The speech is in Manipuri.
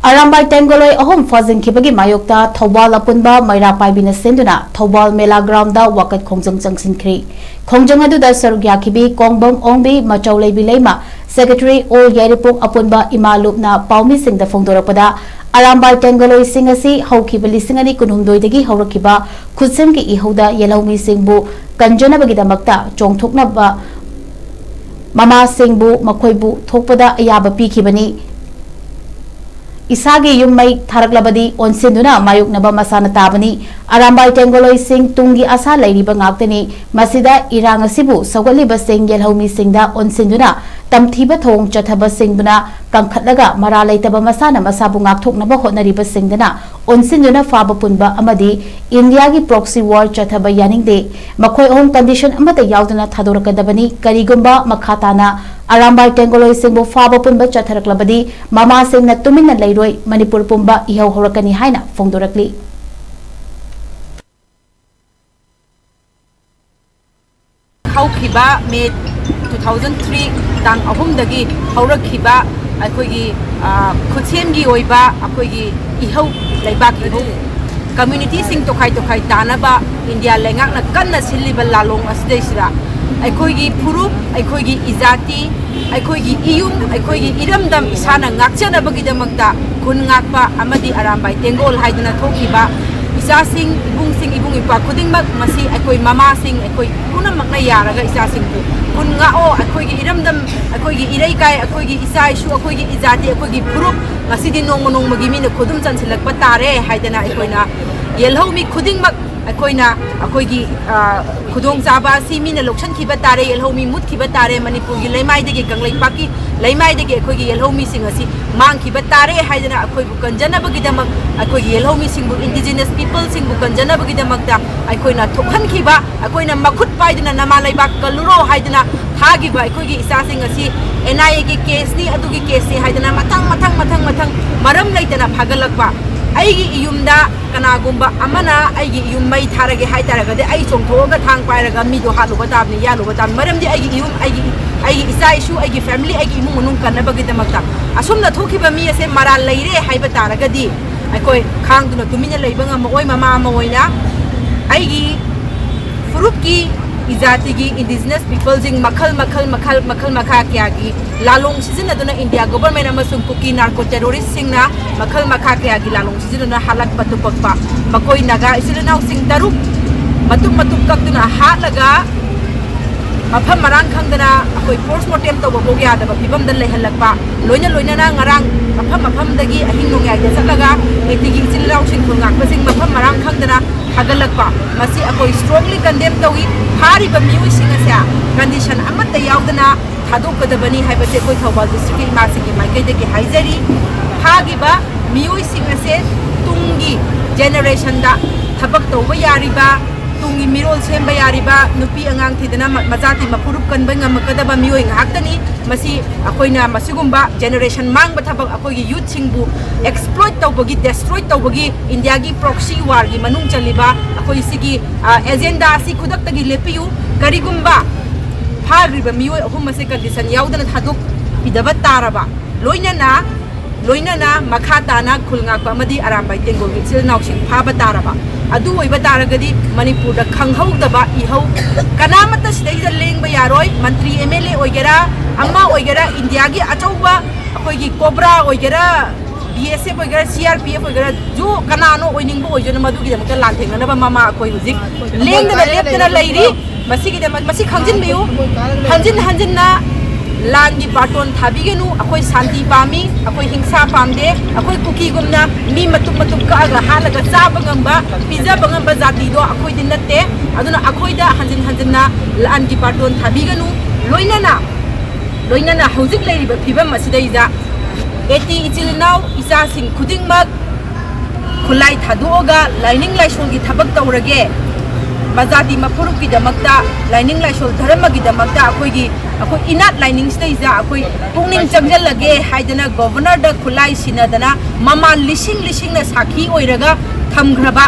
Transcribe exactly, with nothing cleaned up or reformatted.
ꯑꯔꯥꯝꯕꯥꯏ ꯇꯦꯡꯒꯣꯂꯣꯏ ꯑꯍꯨꯝ ꯐꯥꯖꯤꯟꯈꯤꯕꯒꯤ ꯃꯥꯌꯣꯛꯇ ꯊꯧꯕꯥꯜ ꯑꯄꯨꯟꯕ ꯃꯩꯔꯥ ꯄꯥꯏꯕꯤꯅ ꯁꯤꯟꯗꯨꯅ ꯊꯧꯕꯥꯜ ꯃꯦꯂꯥ ꯒ꯭ꯔꯥꯎꯟꯗ ꯋꯥꯀꯠ ꯈꯣꯡꯖꯪ ꯆꯪꯁꯤꯟꯈ꯭ꯔꯤ꯫ ꯈꯣꯡꯖꯪ ꯑꯗꯨꯗ ꯁꯔꯨꯛ ꯌꯥꯈꯤꯕꯤ ꯀꯣꯡꯕꯝ ꯑꯣꯡꯕꯤ, ꯃꯆꯧ ꯂꯩꯕꯤ ꯂꯩꯃ, ꯁꯦꯀ꯭ꯔꯦꯇꯔꯤ ꯑꯣꯜ ꯌꯥꯏꯔꯤꯄꯣꯛ ꯑꯄꯨꯟꯕ ꯏꯃꯥ ꯂꯨꯞꯅ ꯄꯥꯎꯃꯤꯁꯤꯡꯗ ꯐꯣꯡꯗꯣꯔꯛꯄꯗ, ꯑꯔꯥꯝꯕꯥꯏ ꯇꯦꯡꯒꯣꯂꯣꯏꯁꯤꯡ ꯑꯁꯤ ꯍꯧꯈꯤꯕ ꯂꯤꯁꯤꯡ ꯑꯅꯤ ꯀꯨꯟꯍꯨꯝꯗꯣꯏꯗꯒꯤ ꯍꯧꯔꯛꯈꯤꯕ ꯈꯨꯠꯁꯦꯝꯒꯤ ꯏꯍꯧꯗ ꯌꯦꯜꯍꯧꯃꯤꯁꯤꯡꯕꯨ ꯀꯟꯖꯅꯕꯒꯤꯗꯃꯛꯇ ꯆꯣꯡꯊꯣꯛꯅꯕ ꯃꯃꯥꯁꯤꯡꯕꯨ ꯃꯈꯣꯏꯕꯨ ꯊꯣꯛꯄꯗ ꯑꯌꯥꯕ ꯄꯤꯈꯤꯕꯅꯤ꯫ ꯏꯁꯥꯒꯤ ꯌꯨꯝ ꯃꯩ ꯊꯥꯔꯛꯂꯕꯗꯤ ꯑꯣꯟꯁꯤꯟꯗꯨꯅ ꯃꯥꯌꯣꯛꯅꯕ ꯃꯁꯥꯅ ꯇꯥꯕꯅꯤ꯫ ꯑꯔꯥꯝꯕꯥꯏ ꯇꯦꯡꯒꯣꯂꯣꯏꯁꯤꯡ ꯇꯨꯡꯒꯤ ꯑꯁꯥ ꯂꯩꯔꯤꯕ ꯉꯥꯛꯇꯅꯤ꯫ ꯃꯁꯤꯗ ꯏꯔꯥꯡ ꯑꯁꯤꯕꯨ ꯁꯧꯒꯠꯂꯤꯕꯁꯤꯡ ꯌꯦꯜꯍꯧꯃꯤꯁꯤꯡꯗ ꯑꯣꯟꯁꯤꯟꯗꯨꯅ ꯇꯝꯊꯤꯕ ꯊꯧꯑꯣꯡ ꯆꯠꯊꯕꯁꯤꯡꯕꯨꯅ ꯀꯟꯈꯠꯂꯒ ꯃꯔꯥ ꯂꯩꯇꯕ ꯃꯁꯥꯅ ꯃꯁꯥꯕꯨ ꯉꯥꯛꯊꯣꯛꯅꯕ ꯍꯣꯠꯅꯔꯤꯕꯁꯤꯡꯗꯅ ꯑꯣꯟꯁꯤꯟꯗꯨꯅ ꯐꯥꯕ ꯄꯨꯟꯕ ꯑꯃꯗꯤ ꯏꯟꯗꯤꯌꯥꯒꯤ proxy war ꯆꯠꯊꯕ ꯌꯥꯅꯤꯡꯗꯦ꯫ ꯃꯈꯣꯏ ꯑꯍꯨꯝ condition ꯑꯃꯠꯇ ꯌꯥꯎꯗꯅ ꯊꯥꯗꯣꯔꯛꯀꯗꯕꯅꯤ꯫ ꯀꯔꯤꯒꯨꯝꯕ ꯃꯈꯥ ꯇꯥꯅ ꯑꯔꯥꯝꯕꯥꯏ ꯇꯦꯡꯒꯣꯂꯣꯏꯁꯤꯡꯕꯨ ꯐꯥꯕ ꯄꯨꯟꯕ ꯆꯠꯊꯔꯛꯂꯕꯗꯤ ꯃꯃꯥꯁꯤꯡꯅ ꯇꯨꯃꯤꯟꯅ ꯂꯩꯔꯣꯏ, ꯃꯅꯤꯄꯨꯔ ꯄꯨꯝꯕ ꯏꯍꯧ ꯍꯧꯔꯛꯀꯅꯤ ꯍꯥꯏꯅ ꯐꯣꯡꯗꯣꯔꯛꯂꯤ꯫ ꯍꯧꯈꯤꯕ ꯃꯦ ꯇꯨ ꯊꯥꯎꯖꯟ ꯊ꯭ꯔꯤ ꯇꯥꯡ ꯑꯍꯨꯝꯗꯒꯤ ꯍꯧꯔꯛꯈꯤꯕ ꯑꯩꯈꯣꯏꯒꯤ, ꯑ, ꯈꯨꯠꯁꯦꯝꯒꯤ ꯑꯣꯏꯕ ꯑꯩꯈꯣꯏꯒꯤ ꯏꯍꯧ, ꯂꯩꯕꯥꯛꯀꯤ ꯏꯍꯧ, communityꯁꯤꯡ ꯇꯣꯈꯥꯏ ꯇꯣꯈꯥꯏ ꯇꯥꯅꯕ ꯏꯟꯗꯤꯌꯥ ꯂꯩꯉꯥꯛꯅ ꯀꯟꯅ ꯁꯤꯜꯂꯤꯕ ꯂꯥꯂꯣꯡ ꯑꯁꯤꯗꯩꯁꯤꯗ ꯑꯩꯈꯣꯏꯒꯤ ꯐꯨꯔꯨꯞ, ꯑꯩꯈꯣꯏꯒꯤ ꯏꯖꯥꯇꯤ, ꯑꯩꯈꯣꯏꯒꯤ ꯏꯌꯨꯝ, ꯑꯩꯈꯣꯏꯒꯤ ꯏꯔꯝꯗꯝ ꯏꯁꯥꯅ ꯉꯥꯛꯆꯅꯕꯒꯤꯗꯃꯛꯇ ꯈꯨꯟ ꯉꯥꯛꯄ ꯑꯃꯗꯤ ꯑꯔꯥꯝꯕꯥꯏ ꯇꯦꯡꯒꯣꯜ ꯍꯥꯏꯗꯨꯅ ꯊꯣꯛꯈꯤꯕ ꯏꯆꯥꯁꯤꯡ, ꯏꯕꯨꯡꯁꯤꯡ, ꯏꯕꯨꯡ ꯏꯄ꯭ꯋꯥ ꯈꯨꯗꯤꯡꯃꯛ ꯃꯁꯤ ꯑꯩꯈꯣꯏ ꯃꯃꯥꯁꯤꯡ, ꯑꯩꯈꯣꯏ ꯄꯨꯝꯅꯃꯛꯅ ꯌꯥꯔꯒ ꯏꯆꯥꯁꯤꯡꯕꯨ ꯈꯨꯟ ꯉꯥꯛꯑꯣ, ꯑꯩꯈꯣꯏꯒꯤ ꯏꯔꯝꯗꯝ, ꯑꯩꯈꯣꯏꯒꯤ ꯏꯔꯩꯀꯥꯏ, ꯑꯩꯈꯣꯏꯒꯤ ꯏꯆꯥ ꯏꯁꯨ, ꯑꯩꯈꯣꯏꯒꯤ ꯏꯖꯥꯇꯤ, ꯑꯩꯈꯣꯏꯒꯤ ꯐꯨꯔꯨꯞ ꯉꯁꯤꯗꯤ ꯅꯣꯡꯃ ꯅꯣꯡꯃꯒꯤ ꯃꯤꯅ ꯈꯨꯗꯨꯝ ꯆꯟꯁꯤꯜꯂꯛꯄ ꯇꯥꯔꯦ ꯍꯥꯏꯗꯅ ꯑꯩꯈꯣꯏꯅ ꯌꯦꯜꯍꯧꯃꯤ ꯈꯨꯗꯤꯡꯃꯛ ꯑꯩꯈꯣꯏꯅ ꯑꯩꯈꯣꯏꯒꯤ, ꯑ, ꯈꯨꯗꯣꯡꯆꯥꯕ ꯑꯁꯤ ꯃꯤꯅ ꯂꯧꯁꯤꯟꯈꯤꯕ ꯇꯥꯔꯦ, ꯌꯦꯜꯍꯧꯃꯤ ꯃꯨꯠꯈꯤꯕ ꯇꯥꯔꯦ, ꯃꯅꯤꯄꯨꯔꯒꯤ ꯂꯩꯃꯥꯏꯗꯒꯤ, ꯀꯪꯂꯩꯄꯥꯛꯀꯤ ꯂꯩꯃꯥꯏꯗꯒꯤ ꯑꯩꯈꯣꯏꯒꯤ ꯌꯦꯜꯍꯧꯃꯤꯁꯤꯡ ꯑꯁꯤ ꯃꯥꯡꯈꯤꯕ ꯇꯥꯔꯦ ꯍꯥꯏꯗꯅ ꯑꯩꯈꯣꯏꯕꯨ ꯀꯟꯖꯅꯕꯒꯤꯗꯃꯛ, ꯑꯩꯈꯣꯏꯒꯤ ꯌꯦꯜꯍꯧꯃꯤꯁꯤꯡꯕꯨ, indigenous peopleꯁꯤꯡꯕꯨ ꯀꯟꯖꯅꯕꯒꯤꯗꯃꯛꯇ ꯑꯩꯈꯣꯏꯅ ꯊꯣꯛꯍꯟꯈꯤꯕ, ꯑꯩꯈꯣꯏꯅ ꯃꯈꯨꯠ ꯄꯥꯏꯗꯨꯅ ꯅꯃꯥ ꯂꯩꯕꯥꯛ ꯀꯜꯂꯨꯔꯣ ꯍꯥꯏꯗꯨꯅ ꯊꯥꯈꯤꯕ ꯑꯩꯈꯣꯏꯒꯤ ꯏꯆꯥꯁꯤꯡ ꯑꯁꯤ NIAꯒꯤ caseꯅꯤ, ꯑꯗꯨꯒꯤ caseꯅꯤ ꯍꯥꯏꯗꯅ ꯃꯊꯪ, ꯃꯊꯪ, ꯃꯊꯪ, ꯃꯊꯪ ꯃꯔꯝ ꯂꯩꯇꯅ ꯐꯥꯒꯠꯂꯛꯄ, ꯑꯩꯒꯤ ꯏꯌꯨꯝꯗ ꯀꯅꯥꯒꯨꯝꯕ ꯑꯃꯅ ꯑꯩꯒꯤ ꯏꯌꯨꯝ ꯃꯩ ꯊꯥꯔꯒꯦ ꯍꯥꯏꯇꯥꯔꯒꯗꯤ, ꯑꯩ ꯆꯣꯡꯊꯣꯛꯑꯒ ꯊꯥꯡ ꯄꯥꯏꯔꯒ ꯃꯤꯗꯣ ꯍꯥꯠꯂꯨꯕ ꯇꯥꯕꯅꯤ, ꯌꯥꯜꯂꯨꯕ ꯇꯥꯕꯅꯤ꯫ ꯃꯔꯝꯗꯤ ꯑꯩꯒꯤ ꯏꯌꯨꯝ, ꯑꯩꯒꯤ, ꯑꯩꯒꯤ ꯏꯆꯥ ꯏꯁꯨ, ꯑꯩꯒꯤ family, ꯑꯩꯒꯤ ꯏꯃꯨꯡ ꯃꯅꯨꯡ ꯀꯟꯅꯕꯒꯤꯗꯃꯛꯇ꯫ ꯑꯁꯨꯝꯅ ꯊꯣꯛꯈꯤꯕ ꯃꯤ ꯑꯁꯦ ꯃꯔꯥꯜ ꯂꯩꯔꯦ ꯍꯥꯏꯕ ꯇꯥꯔꯒꯗꯤ, ꯑꯩꯈꯣꯏ ꯈꯥꯡꯗꯨꯅ ꯇꯨꯃꯤꯟꯅ ꯂꯩꯕ ꯉꯝꯃꯛꯑꯣꯏ꯫ ꯃꯃꯥ ꯑꯃ ꯑꯣꯏꯅ ꯑꯩꯒꯤ ꯐꯨꯔꯨꯞꯀꯤ, ꯏꯖꯥꯇꯤꯒꯤ, indigenous peopleꯁꯤꯡ ꯃꯈꯜ ꯃꯈꯜ, ꯃꯈꯜ ꯃꯈꯜ, ꯃꯈꯥ ꯀꯌꯥꯒꯤ ꯂꯥꯂꯣꯡ ꯁꯤꯖꯤꯟꯅꯗꯨꯅ, ꯏꯟꯗꯤꯌꯥ government ꯑꯃꯁꯨꯡ ꯀꯨꯀꯤ narco terroristꯁꯤꯡꯅ ꯃꯈꯜ ꯃꯈꯥ ꯀꯌꯥꯒꯤ ꯂꯥꯂꯣꯡ ꯁꯤꯖꯤꯟꯅꯗꯨꯅ ꯍꯥꯠꯂꯛꯄ ꯇꯨꯞꯄꯛꯄ, ꯃꯈꯣꯏ ꯅꯥꯒꯥ ꯏꯆꯤꯜ ꯏꯅꯥꯎꯁꯤꯡ ꯇꯔꯨꯛ ꯃꯇꯨꯞ ꯃꯇꯨꯞ ꯀꯛꯇꯨꯅ ꯍꯥꯠꯂꯒ, ꯃꯐꯝ ꯃꯔꯥꯡ ꯈꯪꯗꯅ ꯑꯩꯈꯣꯏ post mortem ꯇꯧꯕ ꯐꯥꯎ ꯌꯥꯗꯕ ꯐꯤꯕꯝꯗ ꯂꯩꯍꯜꯂꯛꯄ, ꯂꯣꯏꯅ ꯂꯣꯏꯅꯅ ꯉꯔꯥꯡ ꯃꯐꯝ ꯃꯐꯝꯗꯒꯤ ꯑꯍꯤꯡ ꯅꯣꯡꯌꯥꯏꯗ ꯆꯠꯂꯒ ꯑꯦꯇꯤꯒꯤ ꯏꯆꯤꯜ ꯏꯅꯥꯎꯁꯤꯡ ꯈꯨꯜ ꯉꯥꯛꯄꯁꯤꯡ ꯃꯐꯝ ꯃꯔꯥꯡ ꯈꯪꯗꯅ ꯊꯥꯒꯠꯂꯛꯄ, ꯃꯁꯤ ꯑꯩꯈꯣꯏ strongly condemn ꯇꯧꯏ꯫ ꯐꯥꯔꯤꯕ ꯃꯤꯑꯣꯏꯁꯤꯡ ꯑꯁꯦ condition ꯑꯃꯠꯇ ꯌꯥꯎꯗꯅ ꯊꯥꯗꯣꯛꯀꯗꯕꯅꯤ ꯍꯥꯏꯕꯁꯦ ꯑꯩꯈꯣꯏ ꯊꯧꯕꯥꯜ districtꯀꯤ ꯏꯃꯥꯁꯤꯡꯒꯤ ꯃꯥꯏꯀꯩꯗꯒꯤ ꯍꯥꯏꯖꯔꯤ꯫ ꯐꯥꯈꯤꯕ ꯃꯤꯑꯣꯏꯁꯤꯡ ꯑꯁꯦ ꯇꯨꯡꯒꯤ generationꯗ ꯊꯕꯛ ꯇꯧꯕ ꯌꯥꯔꯤꯕ, ꯇꯨꯡꯒꯤ ꯃꯤꯔꯣꯜ ꯁꯦꯝꯕ ꯌꯥꯔꯤꯕ, ꯅꯨꯄꯤ ꯑꯉꯥꯡ ꯊꯤꯗꯅ ꯃ-, ꯃꯆꯥ ꯊꯤ ꯃꯐꯨꯔꯨꯞ ꯀꯟꯕ ꯉꯝꯃꯛꯀꯗꯕ ꯃꯤꯑꯣꯏ ꯉꯥꯛꯇꯅꯤ꯫ ꯃꯁꯤ ꯑꯩꯈꯣꯏꯅ ꯃꯁꯤꯒꯨꯝꯕ generation ꯃꯥꯡꯕ ꯊꯕꯛ, ꯑꯩꯈꯣꯏꯒꯤ youthꯁꯤꯡꯕꯨ exploit ꯇꯧꯕꯒꯤ, destroy ꯇꯧꯕꯒꯤ, ꯏꯟꯗꯤꯌꯥꯒꯤ proxy warꯒꯤ ꯃꯅꯨꯡ ꯆꯜꯂꯤꯕ ꯑꯩꯈꯣꯏ ꯁꯤꯒꯤ, ꯑ, agenda ꯑꯁꯤ ꯈꯨꯗꯛꯇꯒꯤ ꯂꯦꯞꯄꯤꯌꯨ꯫ ꯀꯔꯤꯒꯨꯝꯕ ꯐꯥꯔꯤꯕ ꯃꯤꯑꯣꯏ ꯑꯍꯨꯝ ꯑꯁꯦ condition ꯌꯥꯎꯗꯅ ꯊꯥꯗꯣꯛꯄꯤꯗꯕ ꯇꯥꯔꯕ, ꯂꯣꯏꯅꯅ, ꯂꯣꯏꯅꯅ ꯃꯈꯥ ꯇꯥꯅ ꯈꯨꯜ ꯉꯥꯛꯄ ꯑꯃꯗꯤ ꯑꯔꯥꯝꯕꯥꯏ ꯇꯦꯡꯒꯣꯜꯒꯤ ꯏꯆꯤꯜ ꯏꯅꯥꯎꯁꯤꯡ ꯐꯥꯕ ꯇꯥꯔꯕ, ꯑꯗꯨ ꯑꯣꯏꯕ ꯇꯥꯔꯒꯗꯤ ꯃꯅꯤꯄꯨꯔꯗ ꯈꯪꯍꯧꯗꯕ ꯏꯍꯧ ꯀꯅꯥꯃꯠꯇ ꯁꯤꯗꯩꯗ ꯂꯦꯡꯕ ꯌꯥꯔꯣꯏ꯫ ꯃꯟꯇ꯭ꯔꯤ, MLA ꯑꯣꯏꯒꯦꯔꯥ, ꯑꯃ ꯑꯣꯏꯒꯦꯔꯥ, ꯏꯟꯗꯤꯌꯥꯒꯤ ꯑꯆꯧꯕ ꯑꯩꯈꯣꯏꯒꯤ COBRA ꯑꯣꯏꯒꯦꯔꯥ, BSF ꯑꯣꯏꯒꯦꯔꯥ, CRPF ꯑꯣꯏꯒꯦꯔꯥ, ꯖꯨ ꯀꯅꯥꯅꯣ ꯑꯣꯏꯅꯤꯡꯕ ꯑꯣꯏꯖꯅꯨ, ꯃꯗꯨꯒꯤꯗꯃꯛꯇ ꯂꯥꯟꯊꯦꯡꯅꯅꯕ ꯃꯃꯥ ꯑꯩꯈꯣꯏ ꯍꯧꯖꯤꯛ ꯂꯦꯡꯗꯅ ꯂꯦꯞꯇꯅ ꯂꯩꯔꯤ꯫ ꯃꯁꯤꯒꯤꯗꯃꯛ, ꯃꯁꯤ ꯈꯪꯖꯤꯟꯕꯤꯌꯨ, ꯍꯟꯖꯤꯟ ꯍꯟꯖꯤꯟꯅ ꯂꯥꯟꯒꯤ ꯕꯥꯇꯣꯟ ꯊꯥꯕꯤꯒꯅꯨ꯫ ꯑꯩꯈꯣꯏ ꯁꯥꯟꯇꯤ ꯄꯥꯝꯃꯤ, ꯑꯩꯈꯣꯏ ꯍꯤꯡꯁꯥ ꯄꯥꯝꯗꯦ꯫ ꯑꯩꯈꯣꯏ ꯀꯨꯀꯤꯒꯨꯝꯅ ꯃꯤ ꯃꯇꯨꯞ ꯃꯇꯨꯞ ꯀꯛꯑꯒ ꯍꯥꯠꯂꯒ ꯆꯥꯕ ꯉꯝꯕ, ꯄꯤꯖꯕ ꯉꯝꯕ ꯖꯥꯇꯤꯗꯣ ꯑꯩꯈꯣꯏꯗꯤ ꯅꯠꯇꯦ꯫ ꯑꯗꯨꯅ ꯑꯩꯈꯣꯏꯗ ꯍꯟꯖꯤꯟ ꯍꯟꯖꯤꯟꯅ ꯂꯥꯟꯒꯤ ꯕꯥꯇꯣꯟ ꯊꯥꯕꯤꯒꯅꯨ꯫ ꯂꯣꯏꯅꯅ, ꯂꯣꯏꯅꯅ ꯍꯧꯖꯤꯛ ꯂꯩꯔꯤꯕ ꯐꯤꯕꯝ ꯑꯁꯤꯗꯩꯗ ꯑꯦꯇꯤ ꯏꯆꯤꯜ ꯏꯅꯥꯎ ꯏꯆꯥꯁꯤꯡ ꯈꯨꯗꯤꯡꯃꯛ ꯈꯨꯠꯂꯥꯏ ꯊꯥꯗꯣꯛꯑꯒ ꯂꯥꯏꯅꯤꯡ ꯂꯥꯏꯁꯣꯟꯒꯤ ꯊꯕꯛ ꯇꯧꯔꯒꯦ, ꯄ꯭ꯔꯖꯥꯇꯤ ꯃꯐꯨꯔꯨꯞꯀꯤꯗꯃꯛꯇ, ꯂꯥꯏꯅꯤꯡ ꯂꯥꯏꯁꯣꯜ ꯙꯔꯃꯒꯤꯗꯃꯛꯇ ꯑꯩꯈꯣꯏꯒꯤ, ꯑꯩꯈꯣꯏ ꯏꯅꯥꯠ ꯂꯥꯏꯅꯤꯡꯁꯤꯗꯩꯁꯤꯗ ꯑꯩꯈꯣꯏ ꯄꯨꯛꯅꯤꯡ ꯆꯪꯁꯤꯜꯂꯒꯦ ꯍꯥꯏꯗꯅ ꯒꯣꯕꯔꯅꯔꯗ ꯈꯨꯠꯂꯥꯏ ꯁꯤꯟꯅꯗꯅ ꯃꯃꯥꯟ ꯂꯤꯁꯤꯡ ꯂꯤꯁꯤꯡꯅ ꯁꯥꯈꯤ ꯑꯣꯏꯔꯒ ꯊꯝꯈ꯭ꯔꯕ